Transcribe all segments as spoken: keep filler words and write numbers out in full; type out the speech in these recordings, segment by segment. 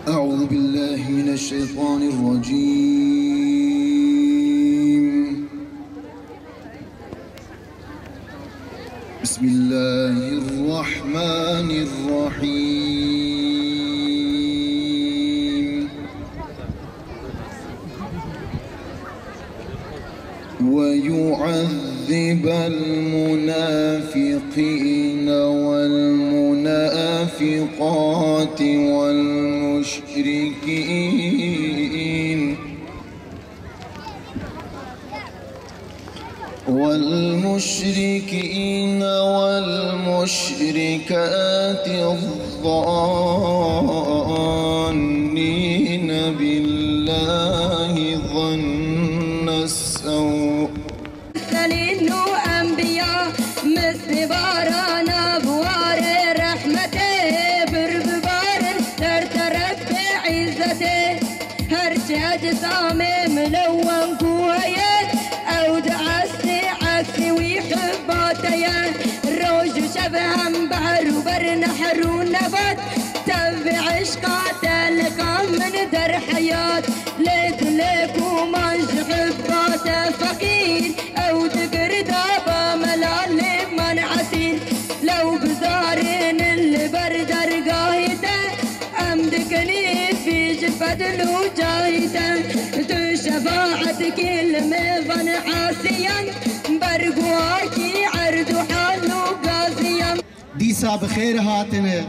أعوذ بالله من الشيطان الرجيم. بسم الله الرحمن الرحيم. ويعذب المنافقين والمنافقات والمشركين والمشركين والمشركات الظانين بالله ظن السوء. Selîn û enbiya, misli barana bi warê rehmetê bir bibarin, ser teref tê îzzetê. Her çi ecsamê mileweng û heye, ew di eslî eslî wî hibate ye. Roj û şev hember û ber nehr û nebat, tevî eşqa te li qam min der heyat. Lê dilê ku man ji hibba te feqîr, ew di girda ba melalê man esîr. Lew bizarînin li ber dergahê te, em dikin îfî ji fedl û cahî te. Tu şefaetkî li mêvan asiyan, berguhakî erd û hal û gaziyan. Dîsa bi xêr hatine.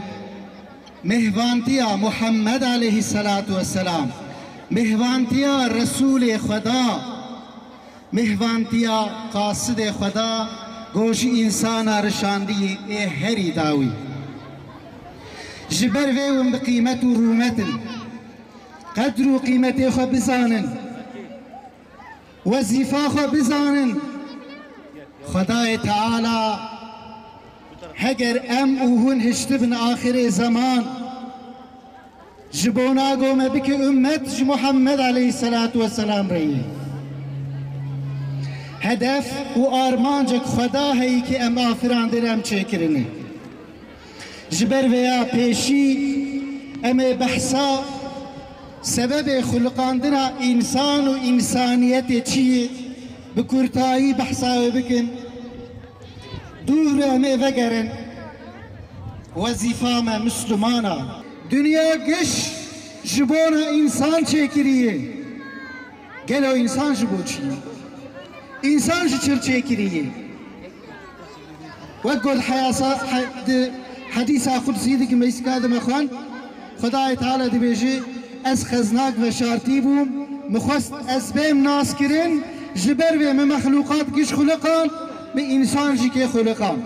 Mêhvantiya Muhammed aleyhisselatu vesselam, mêhvantiya Resûlê Xweda, mêhvantiya qasidê Xweda ku ji însana rişandiyê ê herî dawî. Ji ber vê hûn bi qîmet û rûmet in. Qedr û qîmetê xwe bizanin. Wezîfa xwe bizanin. Xwedayê Teala heger em û hûn hiştibin axirê zeman, ji bona ku me bike ummet ji Muhammed aleyhisselatu vesselam re yê. Hedef û armancek Xweda heyî ki em afirandin, em çêkirine. Ji ber vêya pêşî em ê behsa sebebê xuliqandina însan û însaniyetê çi ye, bi kurtayî behsa wê bikin. Dûr em ê vegerin wezîfa me Mislimana. Dinya giş ji bona însan çêkiriye. Gelo însan ji bo çi ye? Însan ji çi çêkiriye? Wek got heyasa, he-, di hedîsa qudsî di ki meysika di me xwend, Xwedayê Teala dibêje, ez xeznak veşartî bûm, min xwest ez bêm nas kirin, ji ber vê min mexlûqat giş xuliqan, min însan jî kê xuliqan.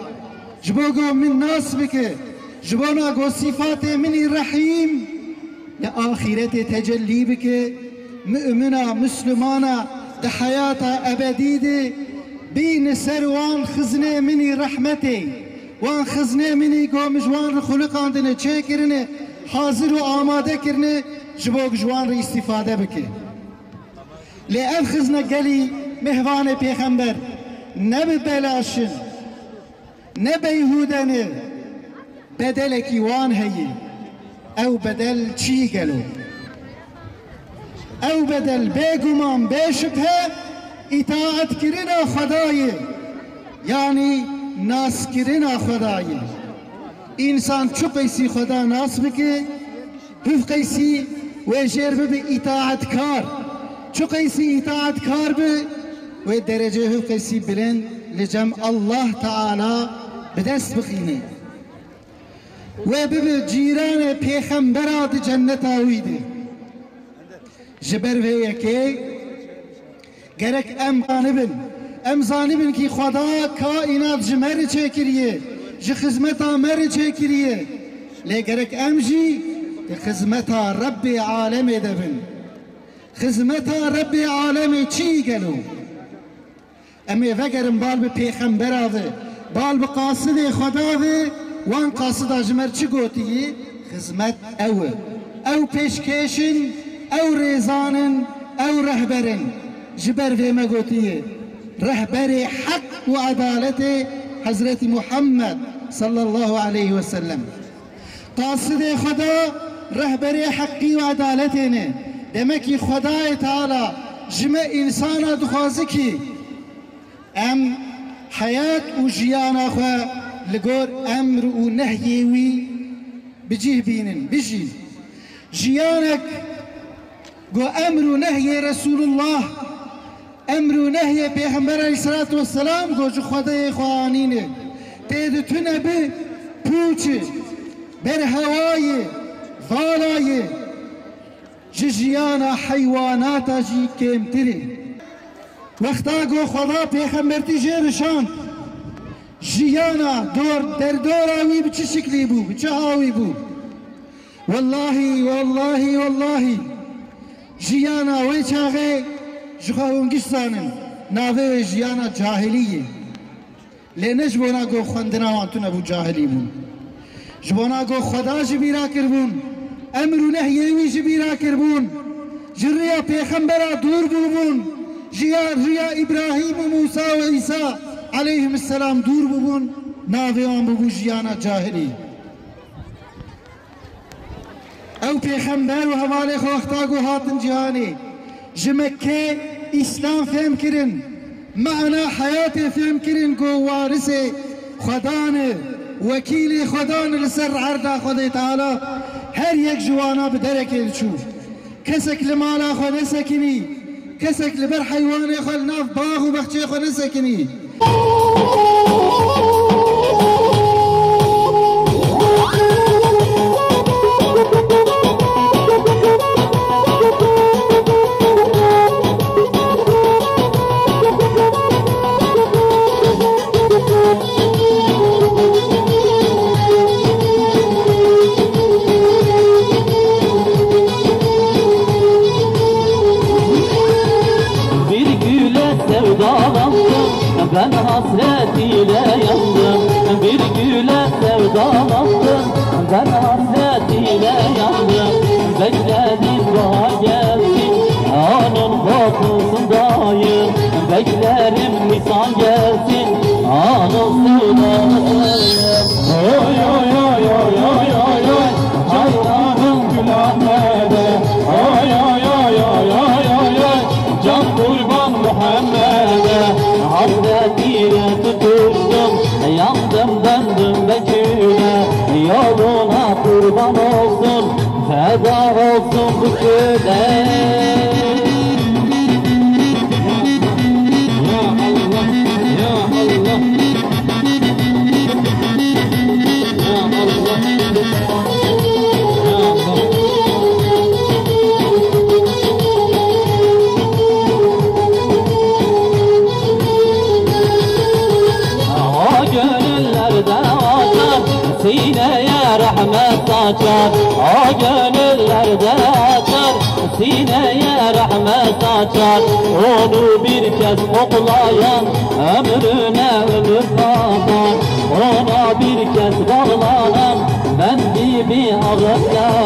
Ji bo ku min nas bike, ji bona ku sîfatê min î rehîm, li axîretê tecellî bike, mumina, mislimana di heyata ebedî de bîne ser wan xiznê min î rehmetê, wan xiznê min î ku min ji wan re xuliqandine, çêkirine, hazir û amade kirine, ji bo ku ji wan re îstîfade bike. Lê ev xizne gelî mêhvanê pêxember ne bi belaş in. Ne beyhûde ne, bedelekî wan heye. Ew bedel çi gelo? Ew bedel bêguman, bêşibhe îtaatkirina Xwedayê, yanî naskirina Xwedayê. Însan çi qeysî Xweda nas bike, Hiv qeysî wê jêr bibe îtaatkar. Çi qeysî îtaatkar bi, wê derecê hiv qeysî bilind li cem Allah Teala bi dest bixîne. Wê bibe cîranê pêxembera di cenneta wî de. Ji ber vê yekê gerek em zanibin. Em zanibin ki Xweda kaînat ji me re çêkiriye, ji xizmeta me re çêkiriye. Lê gerek em jî di xizmeta Rebbê alemê de bin. Xizmeta Rebbê alemê çi gelo? Em ê vegerin bal bi pêxembera ve, bal bi qasidê Xweda ve, wan qasida ji me re çi gotiye? Xizmet ew e. Ew pêşkêş in, ew rêzan in, ew rehber in. Ji ber vê me gotiye, rehberê heq û edaletê Hezretî Muhammed sallallahu aleyhi ve sellem. Qasidê Xweda Rehberê heqî û edaletê ne. Demekî Xwedayê Teala ji me însana dixwaze kî em heyat û jiyana xwe li gor emr û nehyê wî bi cih bînin, bijî. Jiyanek ku emr û nehyê Resûlullah, emr û nehyê Pêxember aleyhisselatu vesselam ku ji Xwedayê xwe anîne, tê di tune bi pûçi, berhewayê, valayê, ji jiyana heywanata jî kêmtir e. Wexta ku Xweda pêxembertî jê rişand, jiyana dor, derdora wî bi çi şiklî bû, bi çi hawî bû? Wellahî, wellahî, wellahî, jiyana wê çaxê ji xwe hûn giş zanin, navê wê jiyana cahilî ye. Lê ne ji bona ku xwendina wan tune bû, cahilî bûn. Ji bona ku Xweda ji bîra kiribûn, emr û nehyê wî ji bîra kiribûn, ji riya pêxembera dûr bûbûn, ji ya riya Îbrahîm û Mûsa û Îsa aleyhimselam dûr bûbûn, navê wan bûbû jiyana cahilî. Ew pêxember û hevalê xwe wexta ku hatin cîhanê, ji Mekkê Îslam fêm kirin, mana heyatê fêm kirin ku warisê Xwedan e, wekîlê Xwedan e li ser erda Xwedê Teala, her yek ji wana bi derekê diçû. Kesek li mala xwe nesekinî, kesek li ber heywanê xwe li nav bax û bexçeyê xwe nesekinî. Bir güle sevdalandım, ben hasret ile yandım. Bir güle sevdalandım, ben hasret ile yandım. Bekledim bahar gelsin, onun kokusundayım. Beklerim nisan gelsin, onun sevdasındayım. Oy, oy, oy, oy, oy, oy, oy. Hayranım Gül Ahmet'e. Oy, oy, oy, oy, oy, oy, oy. Can kurban Muhammed'e. Hasret ile tutuştum, yandım döndüm Bekir'e. Yoluna kurban olsun, feda olsun bu köle. Ya Allah, ya Allah. Ya Allah. Ya Allah. O gönüllerde açar, sineye rahmet saçar. O gönüllerde açar, sineye rahmet saçar. Onu bir kez koklayan ömrüne ömür katar. Ona bir kez bağlanan ben gibi ağır yar.